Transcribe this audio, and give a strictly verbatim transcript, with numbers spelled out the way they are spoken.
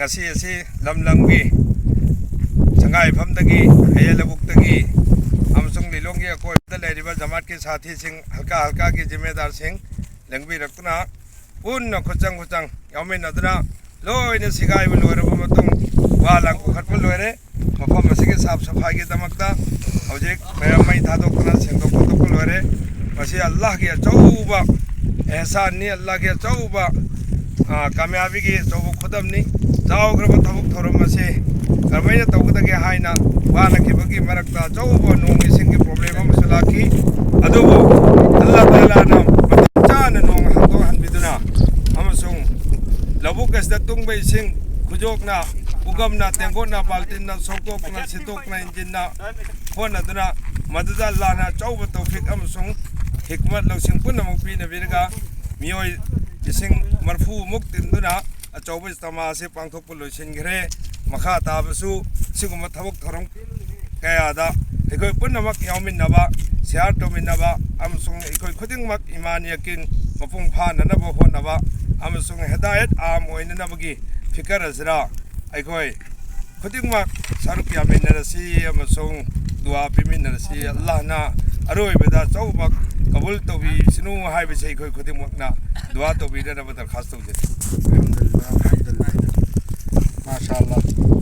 ꯉꯁꯤ ꯑꯁꯤ ꯂꯝ ꯂꯝꯒꯤ ꯁꯪꯒꯥꯏꯐꯝꯗꯒꯤ, ꯑꯌꯦꯜ ꯂꯧꯕꯨꯛꯇꯒꯤ ꯑꯃꯁꯨꯡ ꯂꯤꯂꯣꯡꯒꯤ ꯑꯀꯣꯏꯕꯗ ꯂꯩꯔꯤꯕ ꯖꯃꯥꯠꯀꯤ ꯁꯥꯊꯤꯁꯤꯡ, ꯍꯜꯀꯥ ꯍꯜꯀꯥꯒꯤ ꯖꯤꯝꯃꯦꯗꯥꯔꯁꯤꯡ ꯂꯦꯡꯕꯤꯔꯛꯇꯨꯅ ꯄꯨꯟꯅ ꯈꯨꯠꯆꯪ ꯈꯨꯠꯆꯪ ꯌꯥꯎꯃꯤꯟꯅꯗꯨꯅ ꯂꯣꯏꯅ ꯁꯤꯒꯥꯏꯕ ꯂꯣꯏꯔꯕ ꯃꯇꯨꯡ ꯋꯥ ꯂꯥꯡ ꯄꯨꯈꯠꯄ ꯂꯣꯏꯔꯦ꯫ ꯃꯐꯝ ꯑꯁꯤꯒꯤ ꯁꯥꯐ ꯁꯐꯥꯏꯒꯤꯗꯃꯛꯇ ꯍꯧꯖꯤꯛ ꯃꯌꯥꯝ ꯃꯩ ꯊꯥꯗꯣꯛꯇꯨꯅ ꯁꯦꯡꯗꯣꯛ ꯈꯣꯠꯇꯣꯛꯄ ꯂꯣꯏꯔꯦ꯫ ꯃꯁꯤ ꯑꯜꯂꯥꯍꯒꯤ ꯑꯆꯧꯕ ꯑꯦꯍꯁꯥꯟꯅꯤ, ꯑꯜꯂꯥꯍꯒꯤ ꯑꯆꯧꯕ, ꯑ, ꯀꯥꯃꯌꯥꯕꯤꯒꯤ ꯑꯆꯧꯕ ꯈꯨꯗꯝꯅꯤ꯫ ꯆꯥꯎꯈ꯭ꯔꯕ ꯊꯕꯛ ꯊꯧꯔꯝ ꯑꯁꯤ ꯀꯔꯝꯍꯥꯏꯅ ꯇꯧꯒꯗꯒꯦ ꯍꯥꯏꯅ ꯋꯥꯅꯈꯤꯕꯒꯤ ꯃꯔꯛꯇ ꯑꯆꯧꯕ ꯅꯣꯡ ꯏꯁꯤꯡꯒꯤ ꯄ꯭ꯔꯣꯕ꯭ꯂꯦꯝ ꯑꯃꯁꯨ ꯂꯥꯛꯈꯤ꯫ ꯑꯗꯨꯕꯨ ꯑꯜꯂꯥꯍ ꯇꯥꯂꯥꯅ ꯃꯇꯝ ꯆꯥꯅ ꯅꯣꯡ ꯍꯥꯡꯗꯣꯛꯍꯟꯕꯤꯗꯨꯅ ꯑꯃꯁꯨꯡ ꯂꯧꯕꯨꯛ ꯑꯁꯤꯗ ꯇꯨꯡꯕ ꯏꯁꯤꯡ ꯈꯨꯖꯣꯛꯅ, ꯄꯨꯈꯝꯅ, ꯇꯦꯡꯀꯣꯠꯅ, ꯕꯥꯜꯇꯤꯟꯅ ꯁꯣꯛꯇꯣꯛꯇꯨꯅ, ꯁꯤꯠꯇꯣꯛꯇꯨꯅ, ꯏꯟꯖꯤꯟꯅ ꯍꯣꯠꯅꯗꯨꯅ, ꯃꯗꯨꯗ ꯑꯜꯂꯥꯍꯅ ꯑꯆꯧꯕ ꯇꯧꯐꯤꯛ ꯑꯃꯁꯨꯡ ꯍꯤꯛꯃꯠ ꯂꯧꯁꯤꯡ ꯄꯨꯝꯅꯃꯛ ꯄꯤꯅꯕꯤꯔꯒ, ꯃꯤꯑꯣꯏ ꯂꯤꯁꯤꯡ ꯃꯔꯤꯐꯨꯃꯨꯛ ꯇꯤꯟꯗꯨꯅ ꯑꯆꯧꯕ ꯏꯖꯇꯃꯥ ꯑꯁꯤ ꯄꯥꯡꯊꯣꯛꯄ ꯂꯣꯏꯁꯤꯟꯈ꯭ꯔꯦ꯫ ꯃꯈꯥ ꯇꯥꯕꯁꯨ ꯁꯤꯒꯨꯝꯕ ꯊꯕꯛ ꯊꯧꯔꯝ ꯀꯌꯥꯗ ꯑꯩꯈꯣꯏ ꯄꯨꯝꯅꯃꯛ ꯌꯥꯎꯃꯤꯟꯅꯕ, ꯁꯤꯌꯥꯔ ꯇꯧꯃꯤꯟꯅꯕ ꯑꯃꯁꯨꯡ ꯑꯩꯈꯣꯏ ꯈꯨꯗꯤꯡꯃꯛ ꯏꯃꯥꯟ ꯌꯀꯤꯟ ꯃꯄꯨꯡ ꯐꯥꯅꯅꯕ ꯍꯣꯠꯅꯕ ꯑꯃꯁꯨꯡ ꯍꯤꯗꯥꯌꯠ ꯑꯥꯝ ꯑꯣꯏꯅꯅꯕꯒꯤ ꯐꯤꯀꯔ ꯑꯁꯤꯗ ꯑꯩꯈꯣꯏ ꯈꯨꯗꯤꯡꯃꯛ ꯁꯔꯨꯛ ꯌꯥꯃꯤꯟꯅꯔꯁꯤ ꯑꯃꯁꯨꯡ ꯗꯨꯋꯥ ꯄꯤꯃꯤꯟꯅꯔꯁꯤ꯫ ꯑꯜꯂꯥꯍꯅ ꯑꯔꯣꯏꯕꯗ ꯑꯆꯧꯕ ꯀꯕꯨꯜ ꯇꯧꯕꯤꯁꯅꯨ ꯍꯥꯏꯕꯁꯤ ꯑꯩꯈꯣꯏ ꯈꯨꯗꯤꯡꯃꯛꯅ ꯗꯨꯋꯥ ꯇꯧꯕꯤꯅꯅꯕ ꯗꯔꯈꯥꯁ ꯇꯧꯖꯔꯤ꯫ الحمد لله، الحمد لله. ما شاء الله.